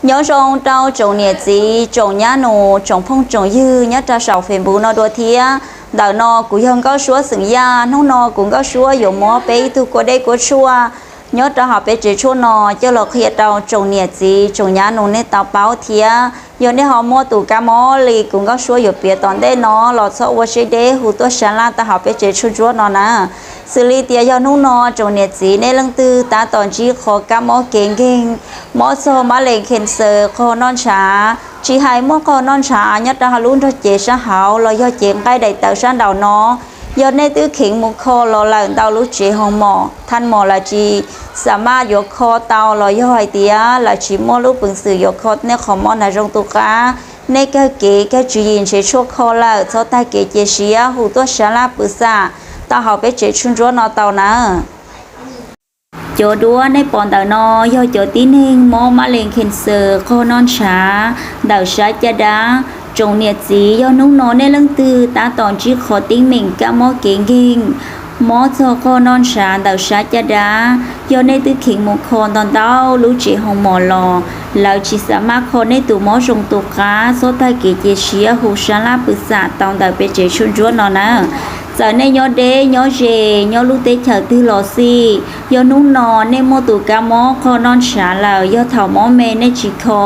Nyob zoo rau tsoom niam txiv tsoom nyab nus tsoom phooj tsoom ywg nyob rau saum Facebook no dua thiab. Ntawm no kuv yog Nkauj Suab xeem Yaj. Hnub no kuv Nkauj Suab yuav muab peb ib tug kua dej kua tshuaj nyob rau hauv peb tsev tshuaj no coj los qhia rau tsoom niam txiv tsoom nyab nus nej tau paub thiab. Yog nej ho muaj tus kab mob li kuv Nkauj Suab yuav piav tom ntej no los txhob ua siab deb hu tuaj sab laj tau hauv peb tsev tshuaj ntsuab no na. Xws li tias yog hnub no tsoom niam txiv nej leej twg tab tom ntsib qhov kab mob kev nkeeg, mob txog mab lees khenxaws qog noj ntshav, tsis hais muaj qog noj ntshav nyob rau hauv lub nrog cev sab hauv los yog cev nqaij daim tawv sab nraum no, yog nej twb kheev mus kho los lawm ntau lub tsev hoos mom thaj mom lawv tsis xa maj yuav kho tau los yog hais tias lawv tsis muaj lub peev xwm yuav kho nej qhov mob ntawd zoo tus qab, nej kawg kev kawg tswv yim nrhiav tshuaj kho lawm txhob tag kev cia siab hu tuaj sab laj pwv xam tau hauv peb tsev tshuaj ntsuab no tau na. Cov duab nej pom ntawm no yog cov tib neeg mob mab lees khenxaws qog noj ntshav ntawm sab caj dab. Tsoom niam txiv yog hnub no nej leej twg tab tom ntsib qhov teeb meem kab mob kev nkeeg, mob txog qog noj ntshav ntawm sab caj dab, yog nej twb kheev mus kho ntau ntau lub tsev hoos mom los lawv tsis xa maj kho nej tus mob zoo tus qab txhob tag kev cia siab hu sab laj pwv xam tau ntawm peb tsev tshuaj ntsuab no na. Txawm nej nyob deb nyob ze, nyob lub teb chaws twg los xij, yog hnub no nej muaj tus kab mob qog noj ntshav lawm yog thaum mob me nej tsis kho,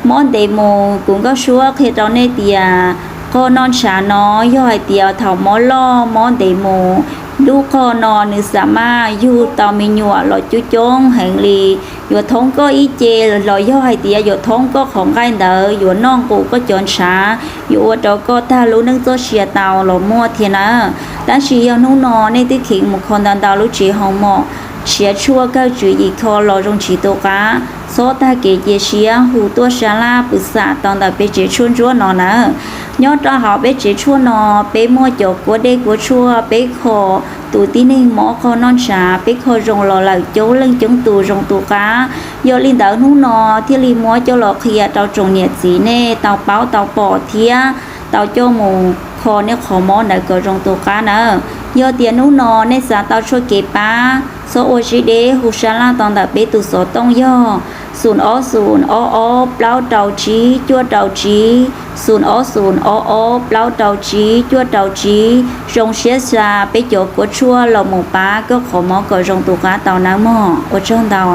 mob ntev mus kuv Nkauj Suab qhia rau nej tias qog noj ntshav no yog hais tias thaum mob loj mob ntev mus, lub qog no nws xa maj yug tau me nyuam los coob coob heev li, yuav thoob koj ib ce los yog hais tias yuav thoob koj qhov nqaij ntawd yuav noj nqus koj cov ntshav, yuav ua rau koj tag lub neej txoj sia tau los muaj thiab na. Tab sis yog hnub no nej twb kheev mus kho ntau ntau lub tsev hoos mom, nrhiav tshuaj kawg tswv yim kho los zoo tsis tus qab, txhob tag kev cia siab hu tuaj sab laj pwv xam tau ntawm peb tsev tshuaj ntsuab no na. Nyob rau hauv peb tsev tshuaj no, peb muaj cov kua dej kua tshuaj peb kho tus tib neeg mob qog noj ntshav, peb kho zoo los lawm coob leej coob tus zoo tus qab. Yog li ntawd hnub no thiaj li muab coj los qhia rau tsoom niam txiv nej tau paub tau pom thiab tau coj mus kho nej qhov mob ntawd kom zoo tus qab na. Yog tias hnub no nej xav tau tshuaj kev pab, txhob ua siab deb hu sab laj tau ntawm peb tus xov tooj yog xoom ob xoom ob ob plaub rau tsib cuaj rau tsib, xoom ob xoom ob ob plaub rau tsib cuaj rau tsib. Zoo siab xa peb cov kua tshuaj los mus pab koj qhov mob kom zoo tus qab tau nawb mog. Ua tsaug ntau.